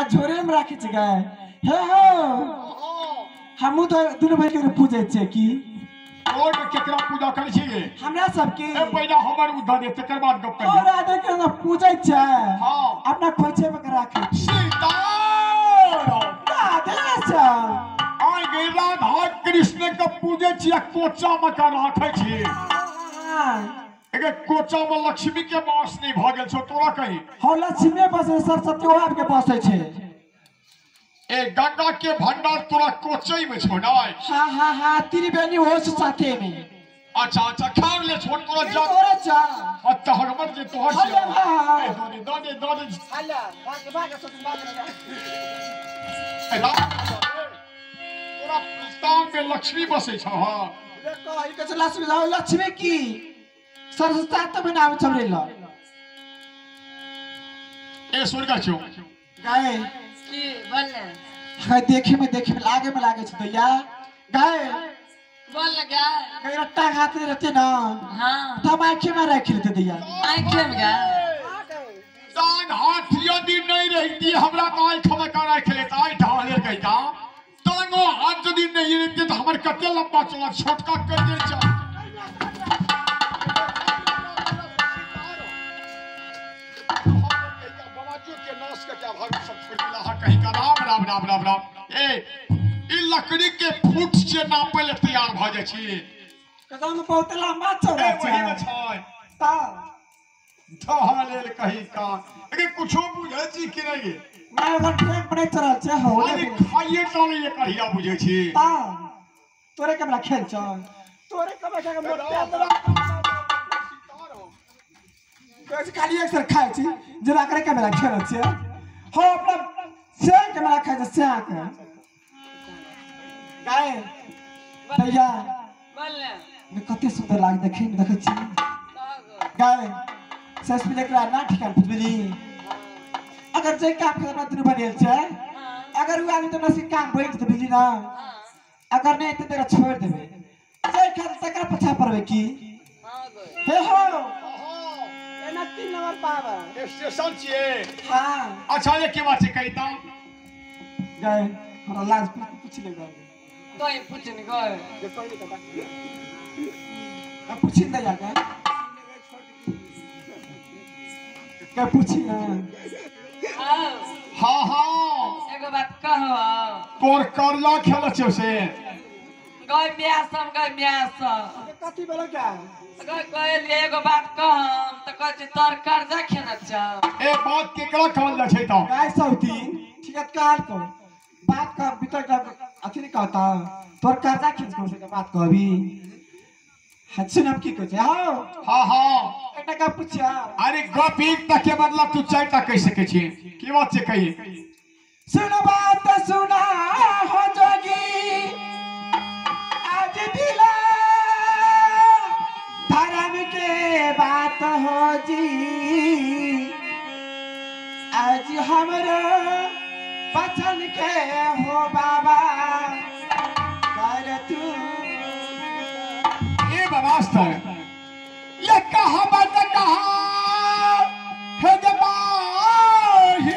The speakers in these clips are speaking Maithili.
आ झोरे में राखै छै गाय। हे हो हमहूँ तो दुनू भाई के पूजै छियै की और केकरा पूजा करै छियै? हमरा सबके। ए पहिला हमर उद्धर दे तकर बाद गप करियै। और राधे कृष्ण पूजै छै। हां अपना खोइछे में राखै छै। सीताराम राधे श्याम। आइ गे राधा कृष्ण के पूजै छियै कोचा में का राखै छी। अगर कोचा में लक्ष्मी के वास नहीं भ गेल छौ तोरा कहीं। हां लक्ष्मी बसै सरस्वती ओह के बसै छै। ए गंगा के भंडार तोरा कोचई में छौ नै? हां हां हां त्रिवेणी हो से साथे में। अच्छा अच्छा खान ले छोड़ तोरा जा तोरा जा। अच्छा हमर जे तोहर छै। हां ए दो दे दो दे दो दे। हल्ला भाग भाग सब भाग। ए तोरा प्रस्ताव में लक्ष्मी बसै छौ। हां रे कहि के लक्ष्मी जाओ लक्ष्मी की सरस्वती तो में नाम छमरे ल। ए स्वर्ग छौ गाय की बोल ने। हाय देखे में लागे में लागे छै दैया गाय बोल ना गाय। कई रट्टा हाथ में रहते ना। हां तब आंखें में रख लेते दैया। आंखें में गाय दान हाथ यदि नहीं रहती हमरा तो आंख में का रख लेता आई ढाले कहिता दानो हाथ यदि नहीं रहते तो हमर कते लंबा चौड़ा छोटका कर दे चल। के नाश के क्या भाग सब छोड़ दिला हा कहीं का। राम राम राम राम राम। ए ई लकड़ी के फुट से नापे ले तैयार भ जाय छी। कदम बहुत लंबा चौड़ा छै। वही में छै ता ढहलेल कहीं का। अरे कुछो बुझै छी कि नहीं? मैं अगर ट्रेन पर चढ़ल छै हो अरे खाइए टाले ये कहिया बुझै छी। ता तोरे केमरा खेल छ तोरे केमरा के मोटा तोरा खाली एक सर खाइ छी जेना करे कैमरा खेल छै। हो अपना से कैमरा खाइ छै से के गाय भैया बोल ने। मैं कते सुंदर लाग देखै में देखै छी गाय सस में एकरा ना ठिकान बुझली। अगर जे काम करना दुनु बनेल छै अगर उ आदमी तोरा से काम बैठ त बुझली ना। अगर नहीं त तेरा छोड़ देबे जे खाल तकरा पछा पड़बे की। हां हे हो एना 3 नंबर पावा स्टेशन छियै। हां अच्छा ये की बात छै कहिता गाय हमरा लाज पूछ ले गाय कोई पूछ नहीं गए जे कोई नहीं अब पूछि दे जा गाय के पूछि ना। हां हां एगो बात कहो तोर करला खेल छौ से गय ब्याह गय ब्याह कथी बोलो क्या गय कहलिए एगो बात कहम त कहै छै तोर कर्जा खेना छौ। ए बात केकरा कहल जाइ छै त गाय सौती ठीक है काल को बात का भीतर का अथी नहीं कहता तोर कर्जा खींच को से बात कहबी। हां सुन हम की कहै छै। हां हां हां एकटा का पूछिया। अरे गप एक तक के बदला तू चारिटा कहि सकै छी की बात छै कही। सुन बात सुना हो जोगी आज दिला धर्म के बात हो जी आज हमरो बचन के हो बाबा कर तू। ए बाबा ये कहा बात कहा हे जबाही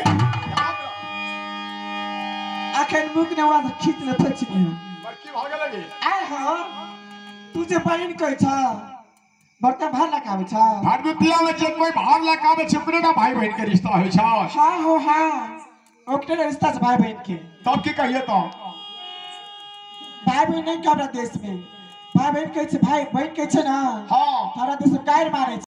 अखन मुख ने आवाज खींच ले फचनी बड़की भ गेल गे। आय हो तू जे बहिन कहै छ बड़का भार लगाबै छ। भारद्वितीया में जे कोई भार लगाबै छै ओकरे ना भाई बहिन के रिश्ता होइ छ। हां हो हां ओकरे रिश्ता छै भाई बहिन के। तब की कहिए तो भाई बहिन नहीं के हमरा देश में भाई बहिन कहै छै भाई बहिन कहै छै ना। हां हमरा देश में गायर मारै छै।